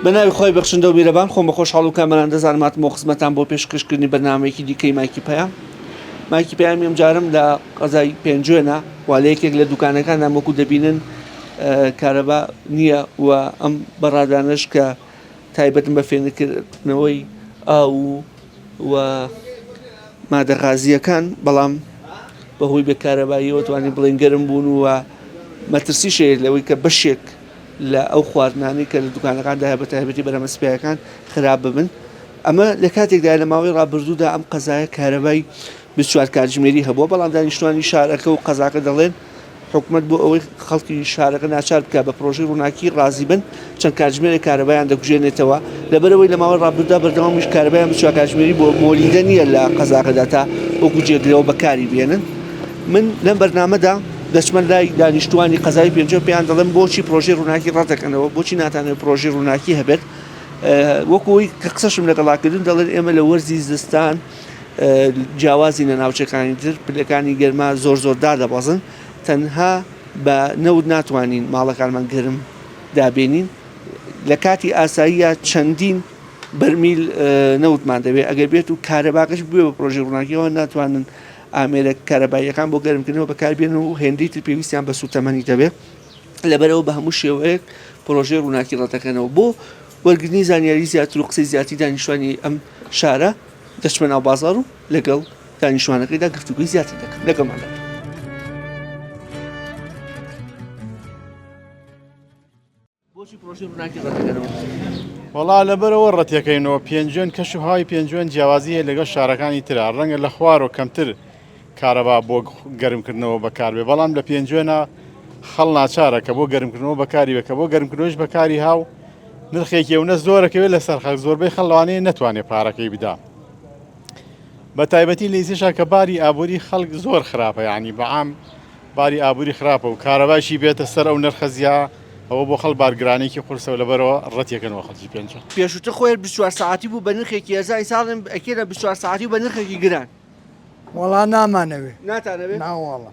بە ناوی خوای بەخشندە و میرەبان خۆم بە خۆشحاڵ و کامەران دەزانم هاتمەوە خزمەتان بۆ پێشکەشکردنی بەرنامەیەکی دیکەی مایکی پەیام. مایکی پەیامی ئەمجارەم لە قەزای پێنجوێنە و لە یەکێک لە دوکانەکاندا وەکو دەبینن کارەبا نییە و ئەم بەڕادانەش کە تایبەتن بە فێنکردنەوەی ئاو و مادە غازییەکان بەڵام بەهۆی بێ کارەباییەوە توانین بڵێن گەرم بوون و مەترسیش هەیە لەوەی کە بەشێک لە ئەو خواردنانەی کە لە دوکانەکاندا هەیە بە تایبەتی بەرهەمە سپییەکان خراپ ببن. ئەمە لە کاتێکدایە لە ماوەی ڕابردوودا ئەم قەزایە کارەبای 24 کاتژمێری هەبووە، بەڵام دانیشتوانی شارەکە و قەزاکە دەڵێن حکومەت بۆ ئەوەی خەڵکی شارەکە ناچار بکات بە پرۆژەی ڕووناکی ڕازی بن چەند کاتژمێرێک کارەبایان دەکوژێنێتەوە لەبەرئەوەی لە ماوەی ڕابردوودا بەردەوامیش کارەبایان 24 کاتژمێری بۆ مۆلیدە نییە لە قەزاکەدا تا وەکو جێگرەوە بەکاری بێنن. من لەم بەرنامەدا دەچمە لای دانیشتووانی قەزای پێنجوێن پێیان دەڵێم بۆچی پرۆژەی ڕووناکی ڕەتدەکەنەوە بۆچی ناتانەوێت پرۆژەی ڕووناکی هەبێت وەکو ئەوەی کە قسەشم لەگەڵا کردن دەڵێن ئێمە لە وەرزی زستان جیاوازی لە ناوچەکانی تر پلەکانی گەرما زۆر زۆر دادەبەزن تەنها بە نەوت ناتوانین ماڵەکانمان گەرم دابێنین لە کاتی ئاساییە چەندین بەرمیل نەوتمان دەوێت ئەگەر بێت و کارەباکەش بوێ بە پرۆژەی ڕووناکیەوە ناتوانن ئامێرە کارەباییەکان بۆ گەرمکردنەوە بەکاربێن و هێندەی تر پێویستیان بە سووتەمەنی دەبێت لەبەرەوە بە هەموو شێوەیەک پرۆژەی ڕووناکی ڕەتەکەنەوە بۆ وەرگرتنی زانیاری زیاتر و قسەی زیاتری دانیشتوانی ئەم شارە دەچمە ناو بازاڕ و لەگەڵ دانیشتوانەکەیدا گفتوگۆی زیاتر دەکەم لەگەڵمان دەبن. بۆچی پرۆژەی ڕووناکی ڕەتەکەنەوە؟ وەڵا لەبەرەوە ڕەتەکەینەوە پێنجوێن کەش و هەوای پێنجوێن جیاوازی هەیە لەگەڵ شارەکانی ترا ڕەنگە لە خوارەوە کەمتر کارەبا بۆ گەرمکردنەوە بەکاربێ بەڵام لە پێنجوێنە خەڵ ناچارە کە بۆ گەرمکردنەوە بەکاری بێ کە بۆ گەرمکردنەوەش بەکاری هاو نرخێکی ئەونە زۆرەکەوێت لەسەر خەڵک زۆربەی خەڵ لەوانەیە نەتوانێت پارەکەی بدا بە تایبەتی لە ئیسێشا کە باری ئابووری خەڵک زۆر خراپە یعنی بەعام باری ئابووری خراپە و کارەباشی بێتە سەر ئەو نرخە زیا ئەوە بۆ خەڵک بارگرانێکی قورسە و لەبەرەوە ڕەتیەکەنەوە خەڵکی پێنجە. پێشووتر خۆی 24 سەعاتی بوو بە نرخێکی هەرزان ئیستا ئەڵێن ئەکێنە 24 سەعاتی و بە نرخێکی گران. وەڵا نامانەوێ. ناتانەوێ؟ ناوەڵا.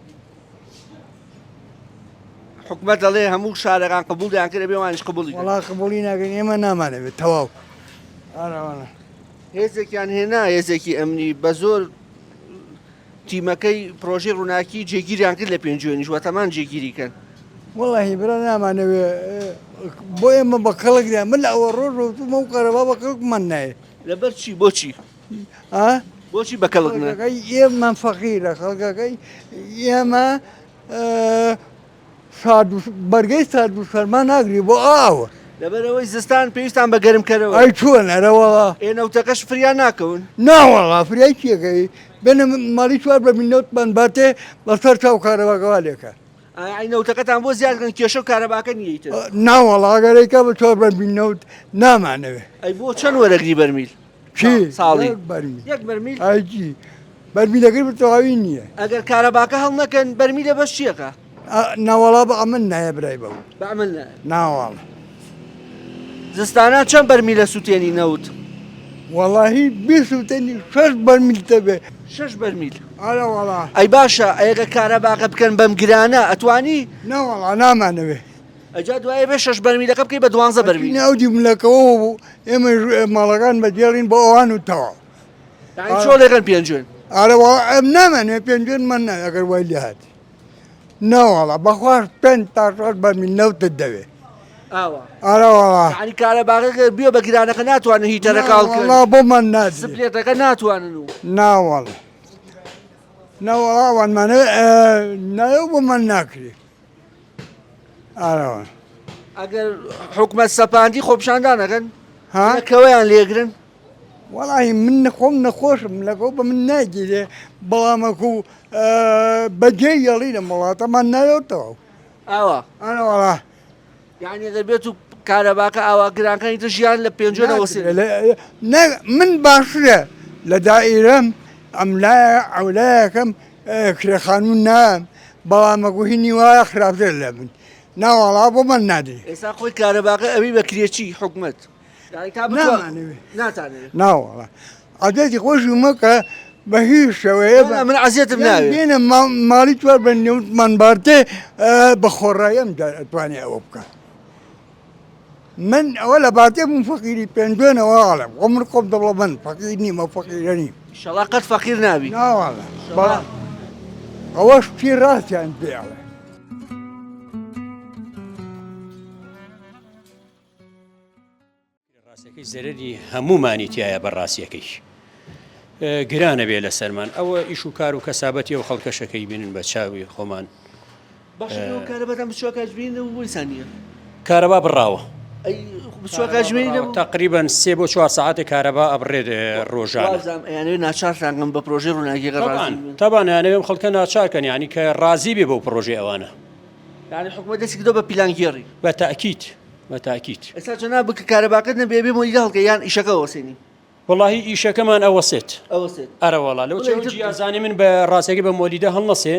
حکومەت دەڵێ هەموو شارەکان قبوڵیان کرد ئەبێ وانیش قبوڵی کەن. وەڵا قبوڵی ناکەین ئێمە نامانەوێ تەواو. ئارەوانە. هێزێکیان هێنا هێزێکی ئەمنی بە زۆر تیمەکەی پرۆژەی ڕووناکی جێگیریان کرد لە پێنجوێنیش وەتەمان جێگیری کەن. وەڵاهی برا نامانەوێ بۆ ئێمە بە کەڵک نایە من لە ئەوە ڕۆژ ڕۆتومە و کارەبا بە کەڵکمان نایە. لەبەر چی بۆچی؟ ئا؟ بۆچی بە کەڵک نایە؟ خەڵکەکەی ئێمە فەقیرە خەڵکەکەی ئێمە سارد و بەرگەی سارد و سەرما ناگری بۆ ئاوە. لەبەرئەوەی زستان پێویستان بە گەرمکەرەوەیە. ئەی چۆن ئەرەوەڵا. ئێ نەوتەکەش فریا ناکەون؟ ناوەڵا فریای چیەکەی بێنە ماڵی چوار بەرمیل نەوتمان باتێ بەسەر چاو کارەباکە وا لێکە. ئای نەوتەکەتان بۆ زیاد کەن کێشە و کارەباکە نییە ئیتر. ناوەڵا ئەگەر ئەیکا بە چوار بەرمیل نەوت نامانەوێ. ئەی بۆ چەند وەرەگری بەرمیل؟ چی؟ ساڵی؟ یەک بەرمیل. یەک بەرمیل؟ ئەی چی؟ بەرمیلەکەی بە تەواوی نییە. ئەگەر کارەباکە هەڵنەکەن بەرمیلە بەس چیەکە؟ ناوەڵا بە ئەمن نایە برای بەو. بە ئەمن نایە. ناوەڵا. زستانان چەند بەرمیل ئەسوتێنی نەوت؟ وەڵاهی بیسوتێنی شەش بەرمیل دەبێ. شەش بەرمیل؟ ئەرە وەڵا. ئەی باشە ئەگەر کارەباکە بکەن بەم گرانە ئەتوانی؟ ناوەڵا نامانەوێ. ئەجا دوایە بێ شەش بەرمیلەکە بکەی بە دوانزە بەرمیل. ئەو دی ملەکەوە بوو ئێمە ماڵەکان بەجێڵین بۆ ئەوان و تەواو. یانی چۆڵێکن پێنجوێن؟ ئەرە وەڵا ئەم نامانەوێ پێنجوێنمان ناوێ ئەگەر وای لێهات. نەوەڵا بەخوا پێنج تا شەش بەرمیل نەوتت دەوێ. ئاوا. ئەرە وەڵا. یانی کارەباکە بیە بە گرانەکە ناتوانن هیتەرەکە هەڵکەن. ناوەڵا بۆمان نادرێ. سپلێتەکە ناتوانن و. ناوەڵا. نەوەڵا ئەوانمانەوێ نایە و بۆمان ناکرێ. ئارەوە. ئەگەر حکومەت سەپاندی خۆپیشاندان ئەکەن؟ ها؟ کەوەیان لێگرن؟ وەڵاهی من خۆم نەخۆشم لەگەڵ بە من ناگیرێ بەڵامەکو بەجێ یەڵی لەم وڵاتەمان ناوێتەوە ئاوا ئەرە وەڵا یعنی ئەگەر بێت و کارەباکە ئاوا گرانکانی تر ژیان لە پێنجوێنەوە سێ نە من باشترە لە دائیرەم ئەم لایە ئەولایەکەم کرێ خانوو نام بەڵامەکو هینی وایە خراپتر لە من ناوەڵا بۆ من نادرێ ئێستا خۆی کارەباکە ئەوی بە کرێچی حکومەت نامانەوێ ناوەڵا عەزێتی خۆشی مەکە بە هیچ شێوەیە من عەزێتم ناوێ بێنە ماڵی چوار بە نێوتمان بارتێ بە خۆڕایی ئەم جار ئەتوانێ ئەوە بکە. من ئەوە لە باتێ بووم فەقیری پێنجوێنەوە ئەڵێم خۆ من خۆم دەوڵەمەند فەقیر نیم ئەو فەقیرە نیم. ئیشەڵا قەت فەقیر نابی. ناوەڵا بەڵام ئەوە شتی ڕاستیان پێ ئەڵێ. ڕاستەکەی زەرەری هەموومانی تایە بە ڕاستیەکەی گرانە بێ لەسەرمان ئەوە ئیش و کار و کەسابەتی و خەڵکەشەکەی بینن بە چاوی خۆمان کارەبا بڕاوە تقریبا سێ بۆ چوار ساعتێک کارەبا ئەبڕێت ڕۆژان ناچارتانگەم بە پرۆژەی ڕووناکی تەبان یانەوێم خەڵکە ناچارکەن ینی کە ڕازی بێ بەو پرۆژەی ئەوانە یانی حکومەت دەستی کردوە بە پیلانگێڕی. بە تاکید بە تاکید. ئێستا جەنابت کە کارەباکەت نەبێ ئەبێ مۆلیدە هەڵکەی یان ئیشەکە ئەوەسێنی؟ وەڵاهی ئیشەکەمان ئەوەسێت. ئەوەسێت. ئەرەوەڵا لەو بڵێ ئیتر. جیازانی من بە ڕاستەکەی بە مۆلیدە هەڵنەسێ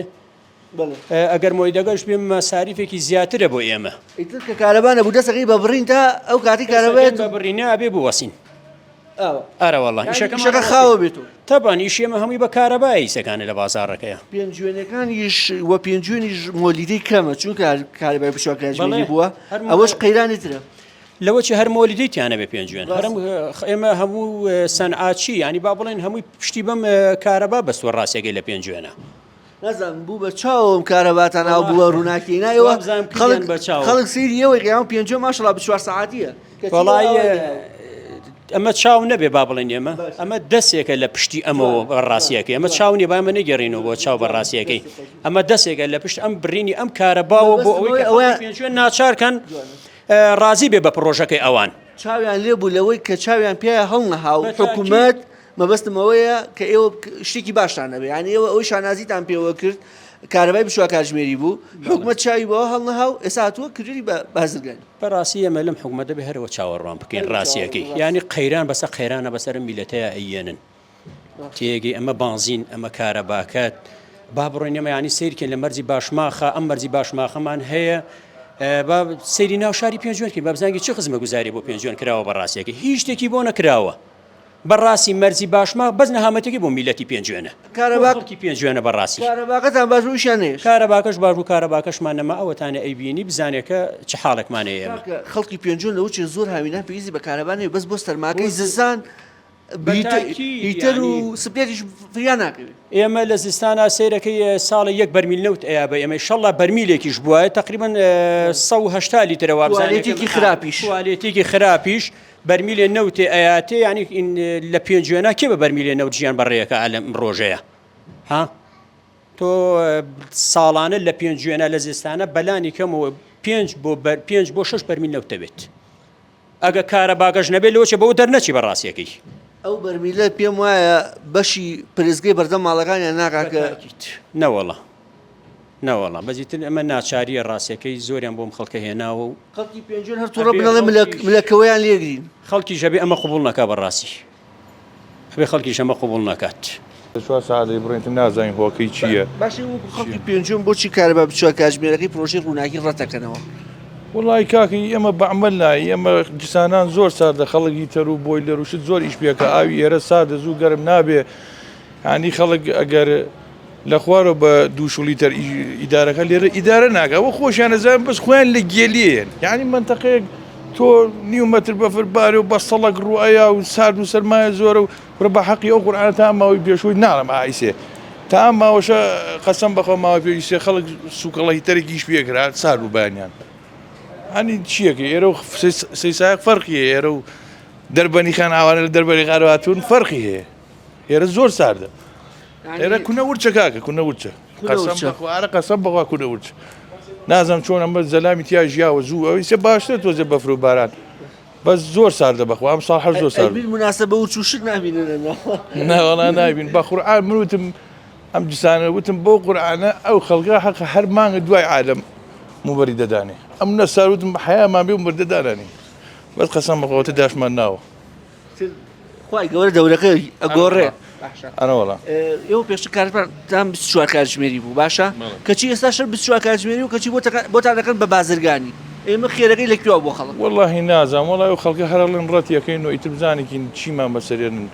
بەڵێ. ئەگەر مۆلیدەکەش بێ مەساریفێکی زیاترە بۆ ئێمە. ئیتر کە کارەبا نەبوو دەست ئەکەی بە بڕین تا ئەو کاتەی کارەبا دەست ئەکەین بە بڕین نا ئەبێ بوەسین. ئەرەوەڵا ئیشەکە خاوە بێت و تەبان ئیشی ئێمە هەمووی بە کارەبایە ئیسەکانە لە بازاڕەکەیە. پێنجوێنەکانیش و پێنجوێنیش مۆلیدەی کەمە چونکە کارەبای بچوە کاژمێری بووە ئەوەش قەیرانی ترە. لەوە چی هەر مۆلیدەی تیانە بێ پێنجوێن هەرم ئێمە هەموو سەنعاچی ینی با بڵێن هەمووی پشتی بەم کارەبا بەستوە ڕاستەکەی لە پێنجوێنە. نازانم بوو بە چاوم کارەباتان ئاو بووە ڕووناکی نایەوە وابزانم خەڵک کردیان بە چاو. خەڵک سەیری ئەوەی قیامە پێنجۆ ماشەڵا بە چوار سەعاتیە کەچی وەڵای ئەوە ئاوای ئەمە چاو نەبێ با بڵێن ئێمە ئەمە دەسێکە لە پشتی ئەمەوە بە ڕاستیەکەی ئەمە چاو نییە با ئەمە نەگەڕینەوە بۆ چاو بە ڕاستیەکەی ئەمە دەسێکە لە پشت ئەم بڕینی ئەم کارەباوە بۆ ئەوەی کە ئەوەیان- خەڵکی پێنجوێن ناچارکەن ڕازی بێ بە پڕۆژەکەی ئەوان. چاویان لێ بوو لەوەی کە چاویان پێ هەڵنەها و بە تاکید. حکوومەت مەبەستم ئەوەیە کە ئێوە شتێکی باشتان نەبێ یانی ئێوە ئەوەی شانازیتان پێوە کرد کارەبای 24 کاتژمێری بوو حکومەت چاوی بەوە هەڵنەها و ئێستا هاتووە کردووی بە بازرگانی. بەڕاستی ئێمە لەم حکومەتە بێ هەرەوە چاوەڕوان بکەین ڕاستیەکەی یانی قەیران بەسەر قەیرانە بەسەر ئەم میلەتەیا ئەیەنن تێگەی ئەمە بانزین ئەمە کارەباکەت با بڕۆین ئێمە ینی سیرکەین لە مەرجی باشماخە ئەم مەرجی باشماخەمان هەیە با سەیری ناو شاری پێنجوێن بە بزانگی چ خزمە گوزاری بۆ پێنجوێن کراوە بەڕاستیەکە هیچ شتێکی بۆ نەکراوە بەڕاستی مەرجی باشماخ بەس نەهامەتێکی بۆ میلەتی پێنجوێنە کارەبا خەڵکی پێنجوێنە بەڕاستی کارەباکەتان باش بوو ئیشیان نەهێشت کارەباکەش باش بوو کارەباکەشمان نەما ئەوەتانە ئەیبینی بزانێ کە چ حاڵێکمان هەیە ئێمە. کاکە خەڵکی پێنجوێن لەوە چێ زۆر هاوینان پێویستی بە کارەبا نەبێ بەس بۆ سەرماکەی زستان بەتاکید هیتەر و یانی سپلێتیش فریا ناکەوێ. ئێمە لە زستانا سەیرەکەی ساڵێ یەک بەرمیل نەوت ئەیا بە ئێمە ئیشەڵا بەرمیلێکیش بوایە تەقریبەن 180 لیترە وابزانێ کوالێتیکی خراپیش. کوالێتیکی خراپیش بەرمیلێ نەوتێ ئەیاتێ یانی لە پێنجوێنا کێ بە بەرمیلێ نەوت ژیان بەڕێیەکە ئەلەم ڕۆژەیە ها تۆ ساڵانە لە پێنجوێنا لە زستانە بەلانی کەمەوە پێنج بۆ بەر پێنج بۆ شش بەرمیل نەوت دەبێت ئەگە کارەباکەش نەبێت لەوەچێ بەوە دەرنەچی بە ڕاستیەکەی. ئەو بەرمیلە پێم وایە بەشی پرسگەی بەردەم ماڵەکانیان ناکا کە. نەوەڵا نەوەڵا بەس ئیتر ئەمە ناچاریە ڕاستیەکەی زۆریان بۆم خەڵکە هێناوە و. خەڵکی پێنجوێن هەر توڕە بن ئەڵێن ملەکەوەیان لێگرین. خەڵکیش ئەبێ ئەمە قبوڵ نەکا بەڕاستی ئەبێ خەڵکیش ئەمە قبوڵ نەکات. چوار سەعات دەیبڕین تر نازانین هۆکەی چییە. باشە وەکو خەڵکی پێنجوێن بۆچی کارەبا 24 کاتژمێرەکەی پرۆژەی ڕووناکی ڕەتەکەنەوە؟ وەڵای کاکە ئی ئێمە بەعمەل نا ئی ئێمە جسانان زۆر ساردە خەڵک هیتەر و بۆیلەر و شت زۆر ئیش پێکا ئاوی ئێرە ساردە زوو گەرم نابێ یانی خەڵک ئەگەر لە خوارەوە بە دوو شڵیتەر ئیدارەکە لێرە ئیدارە ناکا وە خۆشیان ئەزانن بەس خۆیان لە گێلیەن یانی مەنتەقەیەک تۆ نیو مەتر بەفر بارێ و بە سەڵک ڕوئەیا و سارد و سەرمایە زۆرە و کورە بە حەقی ئەو قورئانە تا ماوەی پێشووی ناڵێم ئایسێ تا ئەم ماوەشە قەسەم بەخوا ماوەی پێویستێ خەڵک سوکەڵە هیتەرێک ئیش پێکرا سارد بوو بەیانیان هەنی چیەکە ئێرە و سەی سایەق فەرقی هەیە ئێرە و دەربەنی خان ئاوانە لە دەربەنی خان هاتوون فەرقی هەیە ئێرە زۆر ساردە ئێرە کونە ورچە کاکە کونە ورچە قەسەم بەخوا ئارە قەسەم بەخوا کونە ورچ نازم چۆن ئەمە زەلامی تیا ژیاوە زوو ئەوەی سێ باشتر تۆزێ بەفر و باران بەس زۆر ساردە بەخوا ئەم ساڵ هەر زۆر سارد مناسبە و چوشت نابینن ناوەڵا نابین بە قورعان من وتم ئەم جسانە وتم بۆ قورعانە ئەو خەڵکە حەق هەر مانگە دوای عالم موبەری دەدانێ ئەم نەسار وتم حەیامان بێ و مردەدانانی بەس قەسەم بەخوا داشمان ناوە خوای گەورە دەورەکە ئەگۆڕێ ئەرەوەڵا ئێوە پێشتر کارتان 24 کاتژمێری بوو باشە کەچی ئێستا شەر 24 کاتژمێری و کەچی بۆتان دەکەن بە بازرگانی ئێمە خێرەکەی لە کوێوە بۆ خەڵک وەڵاهی نازانم وەڵای ئەو خەڵکە هەر ئەڵێن ڕەتیەکەین و ئیتر بزانێکین چیمان بەسەرێنن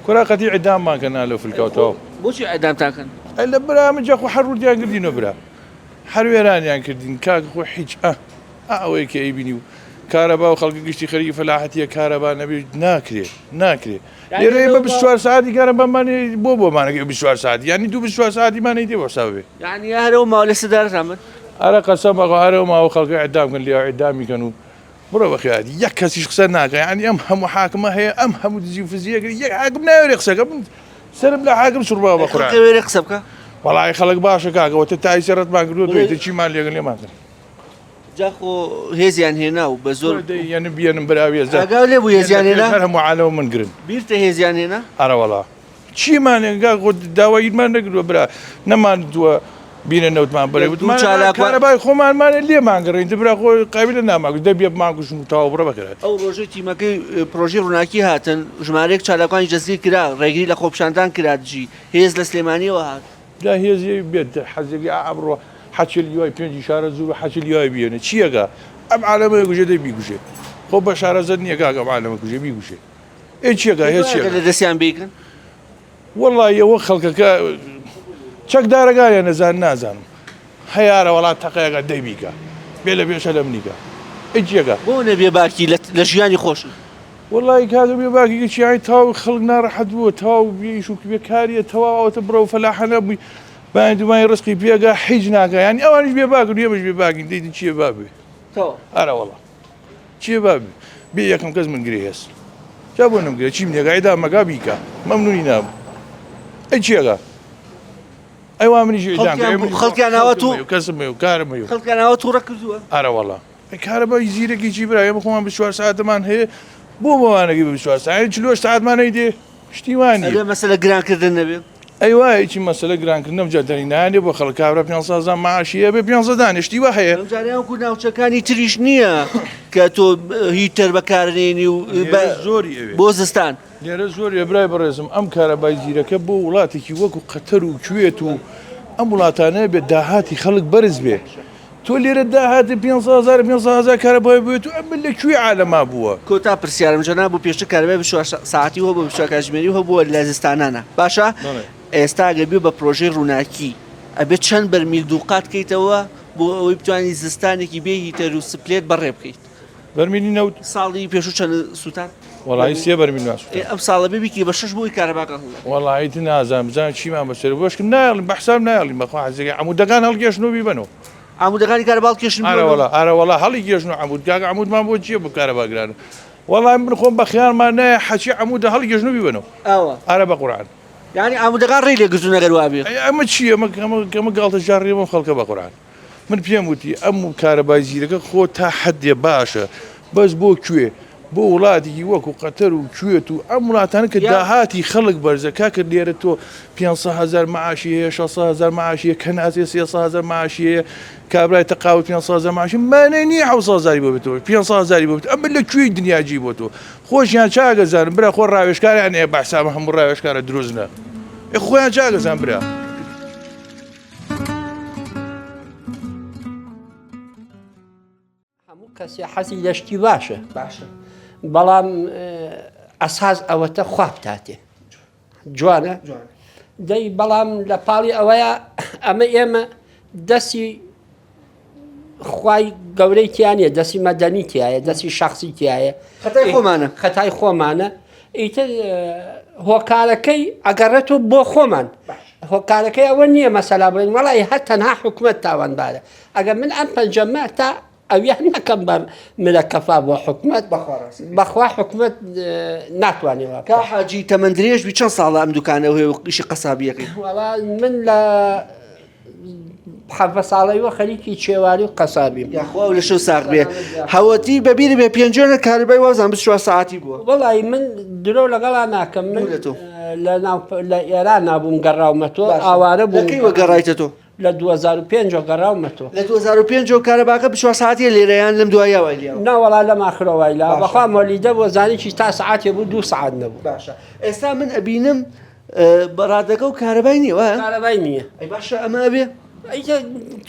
کورا قەتی عیداممان کەن ئا لەو فلکاو تەواو بۆچی عیدامتان کەن ئەی لە برا من جا خۆ هەر ڕووتیان کردینەوە برا هەر وێرانیان کردین کاکە خۆ هیچ ئا ئا ئەوەیە کە ئەیبینی و. کارەبا و خەڵکی گشتی خەریکی فەلاحەتیە کارەبا نەبێ ناکرێ ناکرێ لێرە ئێمە 24 ساعتی کارەبامان بۆ بۆمانەکە 24 ساعت یعنی دو 24 ساعتیمان دێ بۆ حساب بێ یعنی هەرەوە ماوە لە سدارەتان بن ئەرە قەسەم بەخوا هەرەوە ماوە خەڵکی ئیعدام کەن لێ ئیعدامی کەن و بڕۆ بەخیات یەک کەسیش قسە ناکە یعنی ئەم هەموو حاکمە هەیە ئەم هەموو دزی و فزیە کرد یەک حاکم ناوێرێ قسەکە من سەرم لە حاکم سوڕباوە بە قورئان خەڵک قسە بکە وەڵی خەڵک باشە کاکەوە تە تایسە ڕەتمان کردووە دوێ چیمان لێگەن لێمان کرد جا خۆ هێزیان هێنا و بە زۆر یەنم بیەنم براویە ئاگاو لێ بوو هێزیان هێنا هەر هەموو عالەمە من گرن بیرتە هێزیان هێنا ئەرەوەڵا چیمان گا خۆ داوایمان نەکردووە برا نەمان دووە بینە نەوتمان بەرێ وتمان کارەبای خۆمانمانە لێمان گەڕین برا خۆ قابلە ناماگو دەبێ بمانگوشن و تەواو بڕە بەکرات ئەو ڕۆژەی تیمەکەی پرۆژەی ڕووناکی هاتن ژمارەیەک چالاکوانی دەستگیر کرا ڕێگری لە خۆپیشاندان کرا دژی هێز لە سلێمانیەوە هات. جا هێزی بێت حەزێکی ئەمڕۆ حەچی لیوای پێنجی شارە زور و حەچی لیوای بیێنێ چیەکە ئەم عالەمە گوژێ دەی بیگوژێ خۆ بە شارەزەت نییە کاکە ئەم عالەمە کوژێ بیگوژێ ئێ چیەکە هێز چیەکە لە دەستیان بیکەن وەڵی ئەوە خەڵکەکە چەکدارەکانیان نەزان نازانم هەیارە وڵات تەقەیەکە دەی بیکە بێ لە پێشە لە منیکە ئەی چیەکە بۆ نەبێ باکی لە ژیانی خۆشی وەڵایی کاکە بێ باکی کە چیای تەواو خەڵک ناڕەحەت بووە تەواو بێ ئیش و بێ کاریە تەواو ئەوەتە بڕەو فەلاحە نەبووی بانی دومای ڕزقی پێگا حیچ ناکا یانی ئەوانیش بێ باکن و ئێمەش بێ باکین دەی چیە با بێ تەواو ئەرە وەڵا چیە با بێ بێ یەکەم کەس من گرێ هێز جا بۆ نەمگرێ چیم لێگا ئیدا مەگا بیکا مەمنونی نابوو ئەی چیەکا ئەی وا منیش ئیدام خەڵکیان ئاوا تو کەسم هەیە و کارم هەیە و خەڵکیان ئاوا توڕە کردووە ئەرە وەڵا ئەی کارەبای زیرەکی چی برا ئێمە خۆمان 24 ساعتمان هەیە بۆ بەوانەکەی بە 24 ساعت 48 ساعتمان هەیە دێ شتی وان نییە ئەگەر مەسەلە گرانکردن نەبێ ئەی وایە چی مەسەلە گرانکردنەم جا دەری نانێ بۆ خەڵک کابرا 500 هەزار معاشی هەبێ 500 دانێ شتی وا هەیە ئەم جارەیان وەکو ناوچەکانی تریش نییە کە تۆ هیتەر بەکارنێنی و لێرە زۆری ئەوێ بۆ زستان لێرە زۆریە برای بەڕێزم ئەم کارەبای زیرەکە بۆ وڵاتێکی وەکو قەتەر و کوێت و ئەم وڵاتانە بێت داهاتی خەڵک بەرز بێ تۆ لێرە داهاتی 500 500 کارەبای بێت و ئەمە لە کوێ عالەما بووە؟ کۆتا پرسیارم جەناب بوو پێشتر کارەبای 24 ساعتی هەبوو 24 کاتژمێری هەبووە لە زستانانە باشە ئێستا ئەگەر بێ بە پرۆژەی ڕووناکی ئەبێت چەند بەرمیل دووقات کەیتەوە بۆ ئەوەی بتوانانی زستانێکی بێ heater و split بەڕێ بکەیت؟ بەرمیلی نەوت ساڵی پێشوو چەند سووتان؟ وەڵایی سێ بەرمیلمان سووتان. ئێ ئەم ساڵە بێ بیکەی بە شەش بۆی کارەباکە هەڵنەگرێ. وەڵایی تر نازانم بزانم چیمان بەسەر بەشکم نایەڵین بە حساب نایەڵین بەخوا حەزەکەی عەمودەکان هەڵکێشن و بیبەنەوە. عەمودەکانی کارەبا هەڵکێشن ئارە بیبەنەوە؟ وەڵا ئارە وەڵا هەڵیکێشن و عەمود کاکە عەمودمان بۆ چییە بۆ کارەبا گرانە وەڵا من خۆم بە خیاڵمان نایە حەچی عەمودە هەڵیکێشن و بیبەنەوە. ئاوا. ئارە بە قورعان. یانی عەمودەکان ڕێی لێ گرتوون ئەگەر وابێ. ئەی ئەمە چییە ئەمە ئەمە ئەمە گاڵتەجاڕییە بەم خەڵکە بە قورعان. من پێم وتی ئەم کارەبای زیرەکە خۆ تا حەدێ باشە بەس بۆ کوێ؟ بۆ وڵاتێکی وەکو قەتەر و کوێت و ئەم وڵاتانە کە داهاتی خەڵک بەرزە کاکە لێرە تۆ 500 هەزار معاشی هەیە 600 هەزار معاشی هەیە کەناسێ 300 هەزار معاشی هەیە کابرای تەقاوت 500 هەزار معاشی مانای نییە 700 هەزاری بۆ بێتەوە 500 هەزاری بۆ بێت ئەمە لە کوێی دنیا جی بۆ تۆ خۆشیان چاگەزانن برا خۆ ڕاوێژکاریان هەیە بە حساب هەموو ڕاوێژکارە دروست نە خۆیان چاگەزان برا. هەموو کەسێ حەزی لە شتی باشە باشە بەڵام ئەساس ئەوەتە خوا بتاتێ جوانە دەی بەڵام لە پاڵی ئەوەیە ئەمە ئێمە دەستی خوای گەورەی تیا نیە دەستی مەدەنی تایە دەستی شخصی تایە خەتای خۆمانە خەتای خۆمانە ئیتر هۆکارەکەی ئەگەڕێتەوە بۆ خۆمان هۆکارەکەی ئەوە نییە مەسەلا بڵێن وەڵی هەر تەنها حکومت تاوانبارە ئەگەر من ئەم پەنجەمە تا ئەویان نەکەم بە ملەکەفا بۆ حکومت بەخوا حکومت ناتوانێت وا کا حاجی تەمەن درێژ بی چەند ساڵە ئەم دوکانە هەیە و ئیشی قەسابیەکەی وەڵا من لە حەڤە ساڵەیوە خەریکی چێواری و قەسابیم. یاخوا و لەشەو ساغ بێ هەوەتی بەبیری بێ پێنجوێنە کارەبای وازان 24 ساعتی بووە. وەڵی من درۆ لەگەڵا ناکەم من لە تۆ. لە ناو لە ئێران نابووم گەڕاومە تۆ ئاوارە بووم. لە کەیوە گەڕایتە تۆ؟ لە 2005 ەوە گەڕاومە تۆ. لە 2005 ەوە کارەباکە 24 ساعتیە لێرە یان لەم دواییە وای لێیاوە؟ نا وەڵا لەم ئاخرە وای لا بەخوا مۆلیدە بووە زانیی تا سەعاتێ بوو دوو سەعات نەبوو. باشە ئێستا من ئەبینم بەڕادەکە و کارەبای نییە وایە؟ کارەبای نییە. ئەی باشە ئەمە ئەبێ؟ ئەی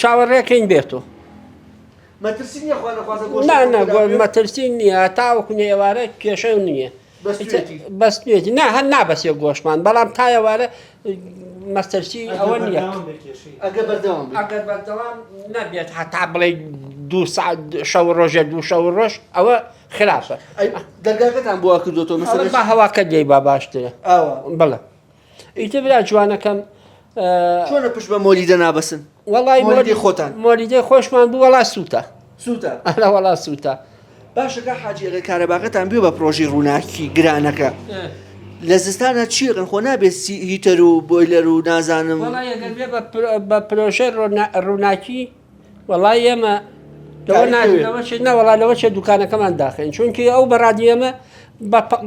چاوەڕێکەین بێتۆ. مەترسی نییە خوا نەخوازە گۆشت نا نا مەترسی نییە تاوەکو ئێوارە کێشە نییە. بەستوێتی نا هەر نابەسێ گۆشمان بەڵام تا ئێوارە مەترسی ئەوە نییە. ئەگەر بەردەوام ئەگەر بەردەوام نەبێت هەتا بڵێ. دوو سەعات شەو ڕۆژێ دوو شەو ڕۆژ ئەوە خراپە. ئەی دەرگاکەتان بۆ وا کردۆتەوە مەسەلەن؟ با هەواکە لێی با باشترە. ئاوا. بەڵێ. ئیتر برا جوانەکەم. چۆنە پشت بە مۆلیدە نابەسن؟ وەڵای مۆلیدەی خۆتان. مۆلیدەی خۆشمان بوو وەڵا سووتە. سووتە؟ ئەرە وەڵا سووتە. باشە کاک حاجی ئەگەر کارەباکەتان بوێ بە پرۆژەی ڕووناکی گرانەکە لە زستانا چی ئەکەن خۆ نابێت heater و boiler و نازانم. وەڵای ئەگەر بێ بە پرۆژەی ڕووناکی وەڵای ئێمە لەوە لەوە چێ نەوەڵا لەوە چێ دوکانەکەمان داخین چونکی ئەو بەڕادی ئێمە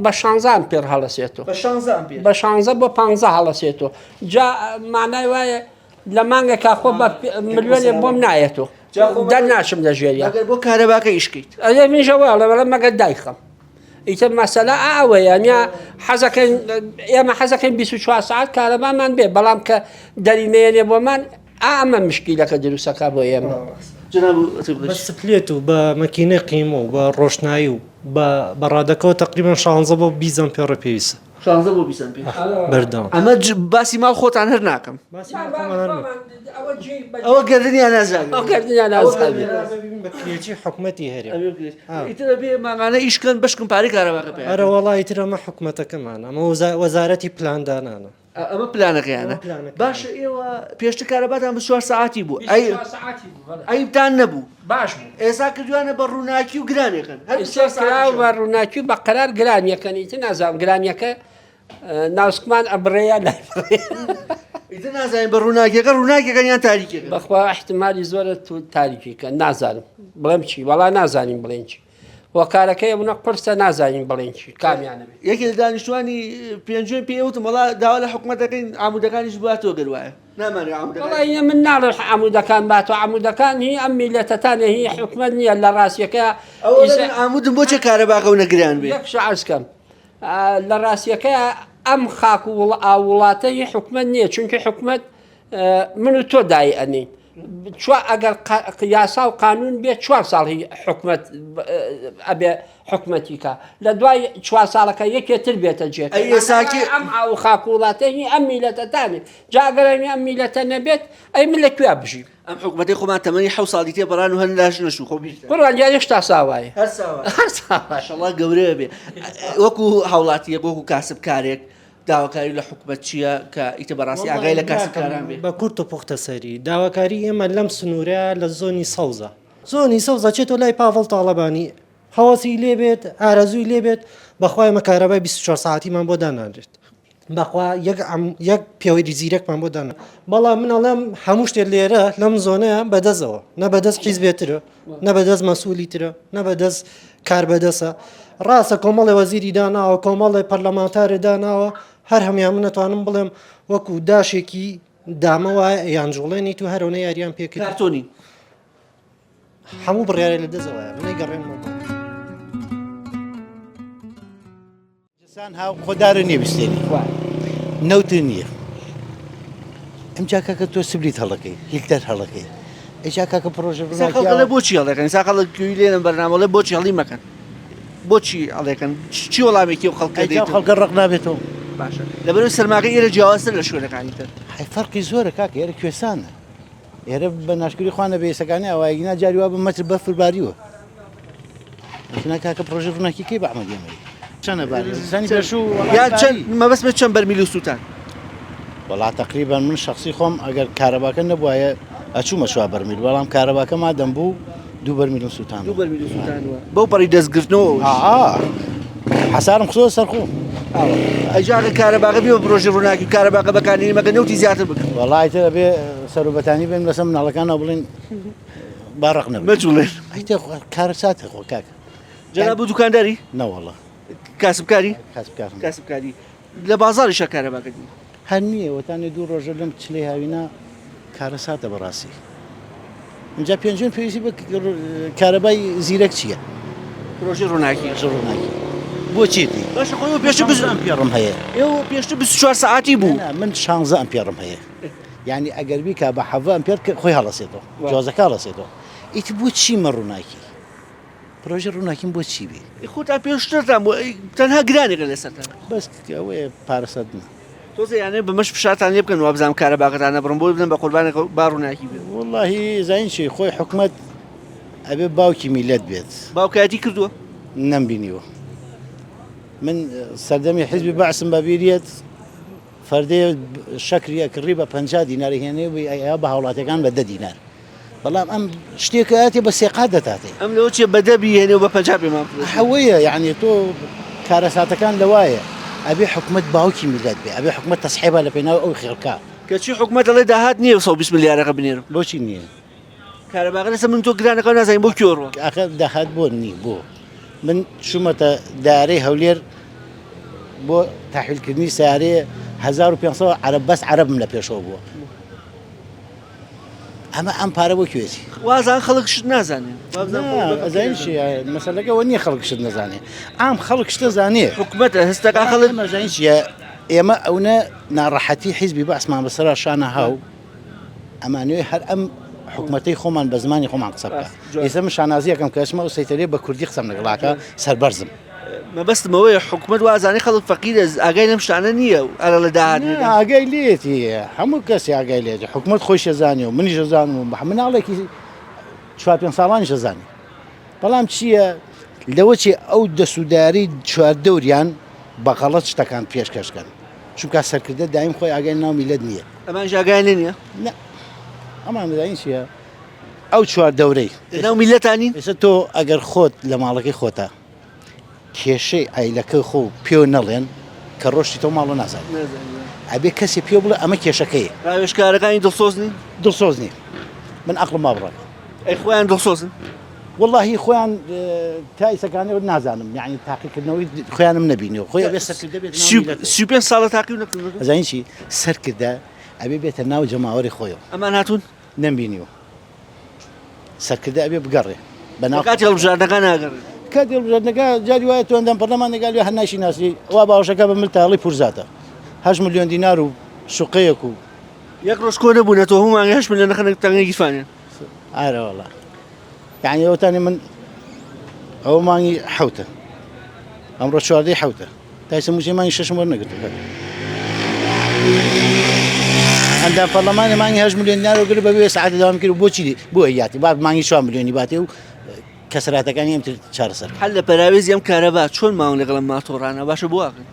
بە شانزە ئەمپێر هەڵەسێتەوە بە شانزە ئەمپێر بە شانزە بۆ پانزە هەڵەسێتەوە جا مانای وایە لە مانگێکا خۆ بە ملیۆنێک بۆم نایەتەوە دەرناچم لە ژێریا ئەگەر بۆ کارەباکە ئیش کەیت ئەێ منیش ئەوە ئەڵێم ئەڵێم مەگەر دایخەم ئیتر مەسەلە ئەوەیە نیا حەزەکەین ئێمە حەزەکەین 24 ساعت کارەبامان بێ بەڵام کە دەرینەیەنێ بۆمان ئەمە مشکیلەکە دروستەکە بۆ ئێمە. بە split و بە مەکینەی قیمە و بە ڕۆشنایی و بە بە ڕادەکەوە تەقریبەن شانزە بۆ بیست ئەمپێڕ پێویستە. شانزە بۆ بیست ئەمپێر. بەردەوام. ئەمە باسی ماڵ خۆتان هەر ناکەم. باسی ماڵ خۆمان هەر ناکەم. ئەوە گەردنیان ئازابێ. ئەوە گەردنیان ئازابێ. بە کرێچی حکومەتی هەرێم. ئیتر ئەبێ مانگانە ئیش کەن بەشکم پارەی کارەباکە پەیا کەن. ئەرە وەڵا ئیتر ئەمە حکومەتەکەمانە ئەمە وەزارەتی پلاندانانە. ئەمە پلانەکەیانە باشە ئێوە پێشتر کارەباتان 24 سەعاتی بوو ئەی ئەیتان نەبوو باش بوو ئێستا کردوانە بە ڕووناکی و گرانێکن هەر بە ڕووناکی و بە قەرار گرانیەکەن ئیتر نازانم گرانیەکە ناوسکمان ئەبڕێ لای ئیتر نازانین بە ڕووناکیەکە ڕووناکیەکەن یان تاریکەکە بەخوا احتمالی زۆرە تاریکیکە نازانم بڵێم چی وەڵا نازانین بڵێن چی هۆکارەکەی ئەونە قورسە نازانین بڵێین چی کامیانە بێت. یەکێ لە دانیشتوانی پێنجوێن پێی وتم وەڵا داوا لە حکومەت دەکەین عامودەکانیش باتەوە گەر وایە نامانەوێ عامودەکان. وەڵا ئیە من ناڵێم عامودەکان باتەوە عامودەکان هی ئەم میللەتەتانە هی حکومەت نییە لە ڕاستیەکە ئەوە من عامودم بۆ چێ کارەباکە و نەگران بێ. یەک شت عەرز کەم لە ڕاستیەکە ئەم خاک و وڵاتە هی حکومەت نییە چونکی حکومەت من و تۆ دای ئەنین چوار ئەگەر یاسا و قانون بێ چوار ساڵ هی حکومەت ئەبێ حکومەتی کا لە دوای چوار ساڵەکە یەکێ تر بێتە جێ ئەی ئێستا کێ- ئەم ئاو و خاک و وڵاتە هی ئەم میلەتەتانێ جا ئەگەر ئەمی ئەم میلەتە نەبێت ئەی من لە کوێ بژیم ئەم حکومەتەی خۆمان تەمەنی حەوت ساڵی تێپەڕان و هەر لاش نەچوو خۆ بیرتە قوربان گیان هێشتا ساوایە هەر ساوایە هەر ساوایە ئیشەڵا گەورە بێ وەکو هاوڵاتیەک وەکو کاسبکارێک داواکاری لە حکومەت چییە کە ئیتر بەڕاستی ئاگای لە کاسبکاران بێ؟ بە کورت و پوختە سەری داواکاری ئێمە لەم سنوورە لە زۆنی سەوزە. زۆنی سەوز ئەچێتەوە لای پاڤڵ تاڵەبانی هەوەسی لێ بێت ئارەزووی لێ بێت بەخوا ئێمە کارەبای 24 ساعتیمان بۆ دانانرێت بەخوا یەک یەک پێوەری زیرەکمان بۆ دانا بەڵام من ئەڵێم هەموو شتێک لێرە لەم زۆنەیە بەدەستەوە نە بەدەست حیزبێترە نە بەدەست مەسوولی ترە نە بەدەست کاربەدەسە ڕاستە کۆمەڵی وەزیری داناوە کۆمەڵی پەرلەمانتارێ داناوە هەر هەمیان من نەتوانم بڵێم وەکو داشێکی دامە وایە یان جوڵێنیت و هەرەونە یاریان پێکرد کارتۆنی هەموو بڕیارێ لە دەستەوەیە منەی گەڕێنمەوە. سان هاو خۆ دارە نییە بستێنی نەوت نییە ئەمجا کاکە تۆ split هەڵەکەی heater هەڵەکەی ئەجا کاکە پرۆژە خەڵک بۆچی هەڵەکەن سا خەڵک گوێی لێنە بەرنامەڵێ بۆچی هەڵی مەکەن بۆچی هەڵێکن چی وەڵامێکی و خەڵکە خەڵکە ڕق نابێتەوە باشە لەبەرەوەی سەرماکە ئێرە جیاوازتر لە شوێنەکانی تر فەرقی زۆرە کاکە ئێرە کوێستانە ئێرە بە ناشکری خوا نەبێ ئێسەکانی ئاوایەکی نا جاری وا بە مەتر بەفر باریوە نا کاکە پرۆژە ڕووناکی کەی بە عەمەلی ئەمەی چەنە باری زستانی پێشوو یان چەند مەبەست بە چەند بەرمیل و سووتان وەڵا تقریبا من شخصی خۆم ئەگەر کارەباکە نەبوایە ئەچوومە چوار بەرمیل بەڵام کارەباکە مادەم بوو دوو بەرمیلم سووتان دوو بەرمیل سووتانوە بەو پەڕی دەستگرتنەوە ئا حەسارم خستۆ سەر خۆم ئەجاگە کارەباکە بێ بە پرۆژەی ڕووناکی و کارەباکە بەکارنێنی مەگەر نەوتی زیاتر بکڕن وەڵا ئیتر ئەبێ سەر و بەتانی بێن لەسەر مناڵەکانەوە بڵێن با ڕق نەبن مەجوڵێن ئیتر کارەساتە خۆ کاکە جەناب بۆ دوکانداری نەوەڵا کاسبکاری کاسبکارم کاسبکاری لە بازاڕیشا کارەباکە نییە. هەر نییە وەتانێ دوو ڕۆژە لەم چلەی هاوینە کارەساتە بەڕاستی ئینجا پێنجوێن پێویستی بە کارەبای زیرەک چییە؟ پرۆژەی ڕووناکی پرۆژەی ڕووناکی بۆ چێتی؟ باشە خۆ ئێوە پێشتر بز ئەمپێڕم هەیە ئێوە پێشتر 24 سەعاتی بوو نا من 16 ئەمپێڕم هەیە یعنی ئەگەر بیکا بە 17 ئەمپێر خۆی هەڵەسێتەوە جۆزەکە هەڵەسێتەوە ئیتر بۆ چیمە ڕووناکی پرۆژەی ڕووناکیم بۆ چی بێ؟ ئەی خۆتان پێشترتان بۆ ئەی تەنها گرانێکە لەسەرتان. بەس ئەوەیە پارەسەدنە. تۆزێ یانێ بەمەش فشارتان لێ بکەن وابزانم کارەباکەتان نەبڕن بۆی بدەن بە قوربانێک با ڕووناکی بێ. وەڵاهی زانین چی خۆی حکومەت. ئەبێ باوکی میلەت بێت. باوکایەتی کردووە؟ نەمبینیوە. من سەردەمی حیزبی بەعسم بەبیریەت فەردێ شەکری ئەکڕی بە 50 دینار هێنێ بی ئەیا بە هاوڵاتیەکان بە دە دینار. بەڵام ئەم شتێکە ئەتێ بە سێقات دەتاتێ. ئەم لەوە چیە بە دە بیهێنێ و بە 50 پێمان بفرۆشێ. ئەوەیە یعنی تۆ کارەساتەکان لەوایە ئەبێ حکومەت باوکی میلەت بێ ئەبێ حکومەت تەسحێبا لە پێناو ئەو خێڵکە. کەچی حکومەت دەڵێ داهات نییە 120 ملیارەکە بنێرم. بۆچی نییە؟ کارەباکە لەسەر من تۆ گرانەکە نازانین بۆ کوێ ڕۆ. ئاخر داهات بۆ نی بۆ من چوومەتە دارەی هەولێر بۆ تحویلکردنی سیارەیە 1500 عەرەب بەس عەرەبم لە پێشەوە بووە ئەمە ئەم پارە بۆ کوێچی وازان خەڵک شت نازانێ ئەزانین چی مەسەلەکە وە نییە خەڵک شت نەزانێ ئام خەڵک شتە زانێ حکومەتە هەستەکە خەڵک مەزانین چیە ئێمە ئەونە ناڕەحەتی حیزبی بەعسمان بەسەرا شانە هاو ئەمانەوێ هەر ئەم حکومەتەی خۆمان بە زمانی خۆمان قسە بکە ئێستا من شانازیەکەم کە ئەچمە ئەو سەیتەرەیە بە کوردی قسەم لەگەڵاکە سەربەرزم. مەبەستم ئەوەیە حکومەت وازانێ خەڵک فەقیرە ئاگای لەم شتانە نییە و ئەرە لە داهات نا ئاگای لێتی هەموو کەسی ئاگای لێتی حکومەت خۆیشی ئەزانێ و منیش ئەزانم و مناڵێکی چوار پێنج ساڵانیش ئەزانێ بەڵام چییە لەوە چی ئەو دەسوداری چواردەوریان بە غەڵەت شتەکان پێشکەش کەن چونکە سەرکردە دایم خۆی ئاگای ناو میلەت نییە. ئەمانیش ئاگایان لێ نییە؟ نا ئەمان دەزانین چییە ئەو چوار دەورەی لەناو میلەتان نین؟ ئێستا تۆ ئەگەر خۆت لە ماڵەکەی خۆتا کێشەی عەیلەکەی خۆ پێ نەڵێن کە ڕۆشتی تۆ ماڵە نازانێت ئەبێ کەسێ پێ بڵێ ئەمە کێشەکەیە. ڕاوێژکارەکانی دڵسۆز نین؟ دڵسۆز نین من عەقڵم وا بڕاکە. ئەی خۆیان دڵسۆزن؟ وەڵاهی خۆیان تا ئیسەکانێ نازانم یعنی تاقیکردنەوەی خۆیانم نەبینیوە خۆی ئەبێ سەرکردە بێت ناو میللەت. 35 ساڵە تاقی نەکردووە؟ ئەزانی چی سەرکردە ئەبێ بێتە ناو جەماوەری خۆیەوە. ئەمان هاتوون؟ نەمبینیوە. سەرکردە ئەبێ بگەڕێ بەناو کاتی هەڵبژاردنەکان ناگەڕێ. کاتی هەڵبژاردنەکە جاری وایە تۆ ئەندام پەرلەمان دەگا لێ هەر ناشی ناسی وا باوەشەکە بە مل تاڵی پورزاتە 8 ملیۆن دینار و شوقەیەک و یەک ڕۆژ کۆ نەبوونەتەوە هەموو مانگی 8 ملیۆن نەخەنە تەنگە گیرفانیان. ئارە وەڵا یعنی ئەوتانی من ئەوە مانگی حوتە ئەمڕۆ چواردەی حوتە تایسە موچەی مانگی شەشم وەرنەگرتووە کاکە. ئەندام پەرلەمانی مانگی هەشت ملیۆن دینار وەرگرت بەبێ سەعاتە داوام کرد بۆچی بۆ ئەیاتی با مانگی چوار ملیۆنی باتێ و کەسراتەکانی ئەم تر چارەسەر هەر لە پەراوێزی ئەم کارەبا چۆن ماون لەگەڵ ئەم ماتۆڕانە باشە بۆ ئاخر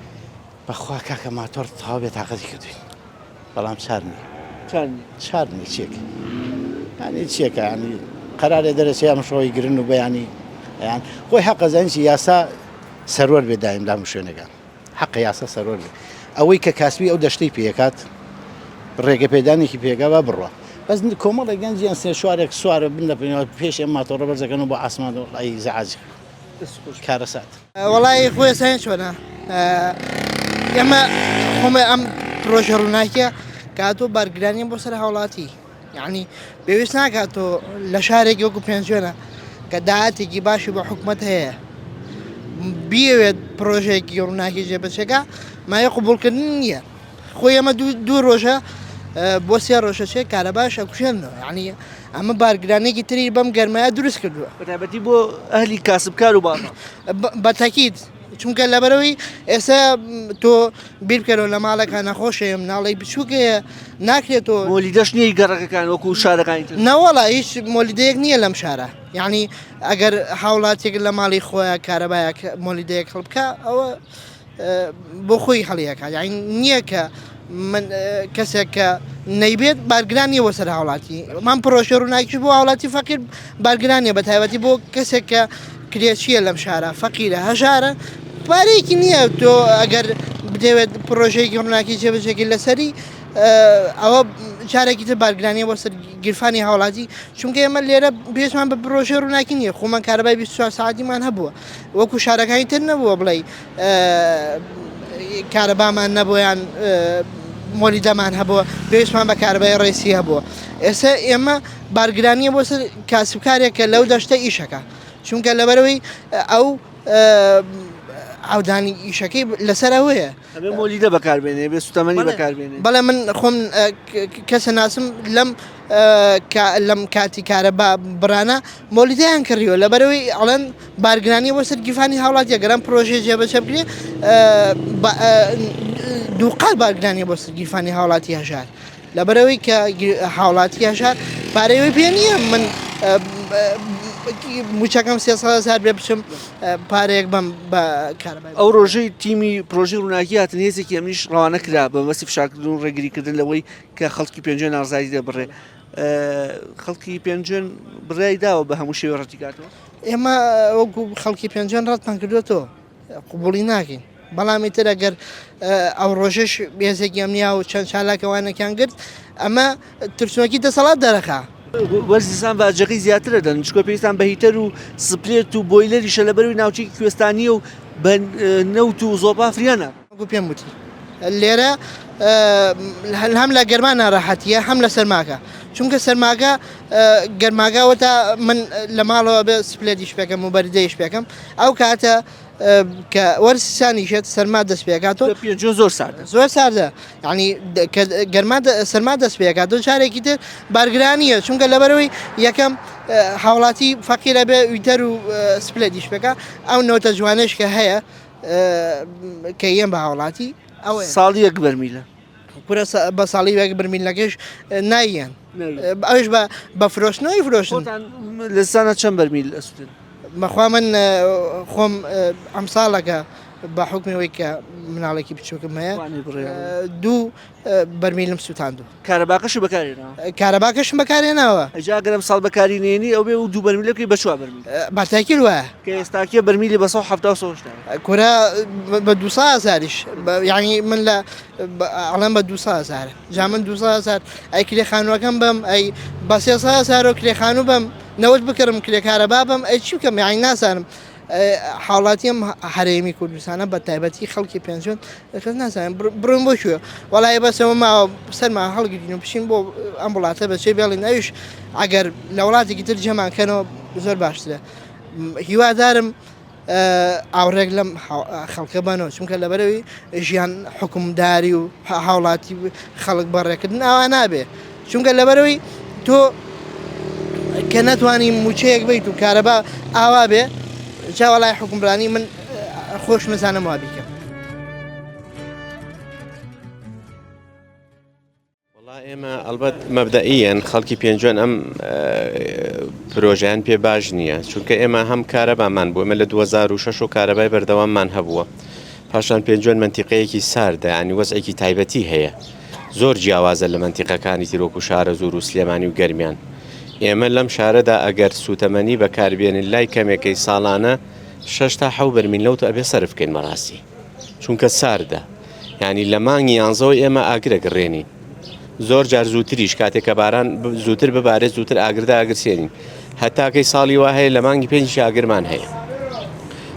بەخوا کاکە ماتۆڕ تەواو بێتاقەتی کردوین بەڵام چار نییە چار نییە چار نییە چیەکە یعنی چیەکە ینی قەرارێ دەرەچێ ئەم شۆی گرن و بەیانی یان خۆی حەقە زانین چی یاسا سەروەر بێ دایم لە هەموو شوێنەکان حەقە یاسا سەروەر بێ ئەوەی کە کاسبی ئەو دەشتەی پێکات ڕێگە پێدانێکی پێگا با بڕوا بەس کۆمەڵێک گەنجیان سێ چوارێک سوارە بن لە پێش ئەم ماتۆڕە بەرزەکەن و بۆ ئاسمان وەڵی زعاج کارەسات. وەڵایی خۆی ساین چۆنە ئێمە خۆمە ئەم پرۆژە ڕووناکیە کاتۆ بارگرانی بۆ سەر هاوڵاتی یعنی پێویست ناکات تۆ لە شارێک وەکو پێنجوێنە کە داهاتێکی باشی بە حکومەت هەیە بیەوێت پرۆژەیەکی ڕووناکی جێبەجێکە مایە قوبولکردن نییە خۆی ئەمە دوو ڕۆژە بۆ سێ ڕۆژە چێ کارەباش ئەکوژێنەوە یعنی ئەمە بارگرانێکی تری بەم گەرمایە دروست کردووە بەتایبەتی بۆ ئەهلی کاسبکار و بازاڕ بەتەکید چونکە لەبەرەوەی ئێستا تۆ بیر بکەرەوە لە ماڵەکە نەخۆشەیە مناڵی بچووکەیە ناکرێت تۆ مۆلیدەش نییە گەڕەکەکان وەکو شارەکانی تر نەوەڵا هیچ مۆلیدەیەک نییە لەم شارە یعنی ئەگەر هاوڵاتێک لە ماڵی خۆیان کارەبایەک مۆلیدەیەک هەڵبکە ئەوە بۆ خۆی هەڵیەکات یانی نییە کە من کەسێک کە نەیبێت بارگران نیە بۆ سەر هاوڵاتی من پرۆژە ڕووناکی بۆ هاوڵاتی فەقیر بارگران نیە بە تایبەتی بۆ کەسێک کە کرێچیە لەم شارە فەقیرە هەژارە پارەیەکی نییە تۆ ئەگەر بدەوێت پرۆژەیەکی ڕووناکی جێبەجێکی لەسەری ئەوە جارێکی تر بارگرانیە بۆ سەر گیرفانی هاوڵاتی چونکە ئێمە لێرە پێشمان بە پرۆژەی ڕووناکی نییە خۆمان کارەبای 24 ساعتیمان هەبووە وەکو شارەکانی تر نەبووە بڵێ کارەبامان نەبوو یان مۆلیدەمان هەبووە پێویستمان بە کارەبای ڕێسی هەبووە ئێستا ئێمە بارگرانیە بۆ سەر کاسبکارێک کە لەو دەشتە ئیشەکە چونکە لەبەرەوەی ئەو ئاودانی ئیشەکەی لەسەر ئەوەیە ئەبێ مۆلیدە بەکاربێنێ بێ سوتەمەنی بەکاربێنێ بەڵێ من خۆم کەسە ناسم لەم لەم کاتی کارەبا بڕانە مۆلیدەیان کڕیوە لەبەرەوەی ئەڵێن بارگرانی بۆ سەر گیرفانی هاوڵاتیە گەران پرۆژەی جێبەجێ بکرێ دووقات بارگرانی بۆ سەر گیرفانی هاوڵاتی هەژار لەبەرەوەی کە هاوڵاتی هەژار پارەیەوەی پێ نییە من موچەکەم 300 هزار بێ بچم پارەیەک بەم بە کارەبای ئەو ڕۆژەی تیمی پرۆژەی ڕووناکی هاتن هێزێکی ئەمنیش ڕەوانە کرا بە مەبەستی فشارکردن و ڕێگریکردن لەوەی کە خەڵکی پێنجوێن ناڕەزایی دەبڕێ خەڵکی پێنجوێن بڕیاری داوە بە هەموو شێوەی ڕەتی کاتەوە؟ ئێمە وەکو خەڵکی پێنجوێن ڕەتمان کردوێتەوە قبوڵی ناکەین بەڵام ئیتر ئەگەر ئەو ڕۆژەش بێزێکی ئەمنیا و چەند چالاکەوانەکان گرت ئەمە ترسنۆکی دەسەڵات دەرەخا. وەرزی زستان باجەکەی زیاترە دەن چونکە پێویستان بە هیتەر و سپلێت و بۆیلەریشە لەبەرئەوەی ناوچەیەکی کوێستانییە و بە نەوت و زۆپا فریا نابن. وەکو پێم وتی لێرە هەم لە گەرما ناڕەحەتیە هەم لە سەرماکە چونکە سەرماکە گەرماکە ئەوەتا من لە ماڵەوە بێ سپلێتیش پێکەم و بەردەیش پێکەم ئەو کاتە کە وەرزی شێت سەرما دەست پێکاتەوە پێنجۆ زۆر ساردە زۆر ساردە یعنی گەرما سەرما دەست پێکاتەوە جارێکی تر بارگرانیە چونکە لەبەرەوەی یەکەم هاوڵاتی فەقیرە بێ ویتەر و سپلێتیش پێکە ئەو نەوتە جوانەش کە هەیە کە یەم بە هاوڵاتی ئەوەیە ساڵی یەک بەرمیلە. کورە بە ساڵی یەک بەرمیلەکەش نایەن ئەوش بە بە فرۆشتنەوەی فرۆشتن خۆتان لە زستانە چەند بەرمیل ئەسوتێن؟ بەخوا من خۆم ئەم ساڵەکە بە حوکمی ئەوەی کە مناڵێکی بچووکم هەیە دوو بەرمیلم سووتاندوو. کارەباکەشت بەکارهێناوە؟ کارەباکەشم بەکارهێناوە. ئەجا ئەگەر ئەمساڵ بەکاری نەیەنی ئەو بێ و دوو بەرمیلە بکەی بە چوار بەرمیل. بە تاکید وایە. کە ئێستاکێ بەرمیلی بە 170 و 180 یە. کورە بە 200 هەزاریش یانی من لە ئەڵێم بە 200 هەزارە جا من 200 هەزار ئەی کرێ خانووەکەم بەم ئەی بە 300 هەزارەوە کرێ خانوو بەم نەوت بکڕم کرێ کارەبا بەم ئەی چی بکەم یانی نازانم هاوڵاتی ئەم هەرێمی کوردستانە بە تایبەتی خەڵکی پێنجوێن کەس نازانێت بڕۆین بۆ کوێ وەڵی بەسەوە ماوە سەرمان هەڵگرین و بچین بۆ ئەم وڵاتە بەچێ بێڵین ئەویش ئەگەر لە وڵاتێکی تر جێمان کەنەوە زۆر باشترە هیوادارم ئاوڕێک لەم خەڵکە بەنەوە چونکە لەبەرەوەی ژیان حکومداری و هاوڵاتی خەڵک بەڕێکردن ئاوا نابێ چونکە لەبەرەوەی تۆ کە نەتوانی موچەیەک بیت و کارەبا ئاوا بێ جاوەڵای حکومرانی من خۆش نزانم وا بیکەم. وەڵا ئێمە ئەڵبەت مەبدەئیەن خەڵکی پێنجوێن ئەم پرۆژەیان پێ باش نییە چونکە ئێمە هەم کارەبامان بوو ئێمە لە 2006 و کارەبای بەردەواممان هەبووە پاشان پێنجوێن مەنتیقەیەکی ساردە ینی وەزعێکی تایبەتی هەیە زۆر جیاوازە لە مەنتیقەکانی تر وەکو شارەزوور و سلێمانی و گەرمیان. ئێمە لەم شارەدا ئەگەر سووتەمەنی بەکاربێنین لای کەمێکەی ساڵانە شەش تا حەو بەرمیل نەوت ئەبێ سەرف بکەین بەڕاستی چونکە ساردە یانی لە مانگی یانزەوە ئێمە ئاگرە گڕێنین زۆر جار زووتریش کاتێک کە باران زووتر ببارێت زووتر ئاگردا ئاگرسێنین هەتاکەی ساڵی وا هەیە لە مانگی پێنجیش ئاگرمان هەیە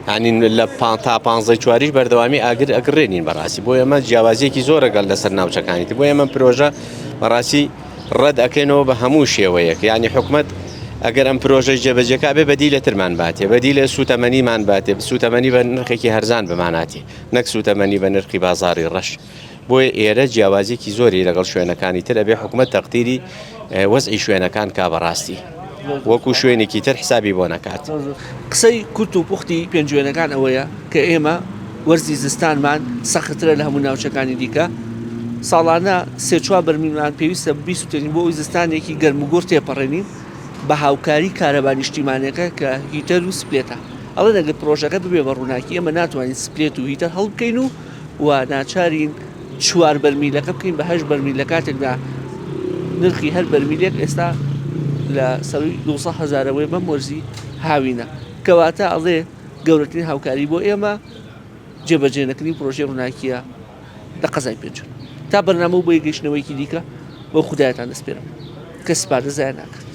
ینی لە تا پانزەی چواریش بەردەوامی ئاگر ئەگڕێنین بەڕاستی بۆ ئێمە جیاوازیەکی زۆرە گەڵ لەسەر ناوچەکانی تر بۆ ئێمە پرۆژە بەڕاستی ڕەت ئەکەینەوە بە هەموو شێوەیەک ینی حکومت ئەگەر ئەم پرۆژەی جێبەجێکا بێ بەدیلە ترمان باتێ بەدیلە سوتەمەنیمان باتێ سوتەمەنی بە نرخێکی هەرزان بماناتێ نەک سوتەمەنی بە نرخی بازاری ڕەش بۆیە ئێرە جیاوازیەکی زۆری لەگەڵ شوێنەکانی تر ئەبێ حکومەت تەقدیری وەزعی شوێنەکان کا بەڕاستی وەکو شوێنێکی تر حسابی بۆ نەکات. قسەی کورت و پوختی پێنجوێنەکان ئەوەیە کە ئێمە وەرزی زستانمان سەختترە لە هەموو ناوچەکانی دیکە، ساڵانە سێ چوار بەرمیلمان پێویستە بیسوتێنین بۆ ئەوەی زستانێکی گەرموگوڕ تێپەڕێنین بە هاوکاری کارەبا نیشتیمانیەکە کە هیتەر و سپلێتە. ئەڵێن ئەگەر پرۆژەکە ببێ بە ڕووناکی ئێمە ناتوانین سپلێت و هیتەر هەڵبکەین و و ناچارین چوار بەرمیلەکە بکەین بە هەشت بەرمیل لە کاتێکدا نرخی هەر بەرمیلێک ئێستا لە سەروی 200 هەزارەوەی بەم وەرزی هاوینە کەواتە ئەڵێ گەورەترین هاوکاری بۆ ئێمە جێبەجێ نەکردنی پرۆژەی ڕووناکیە لە قەزای پێنجوێن تا بەرنامە و بۆ گەیشتنەوەیەکی دیکە بۆ خودایەتان دەسپێرم کە سپاردە زایە ناکات.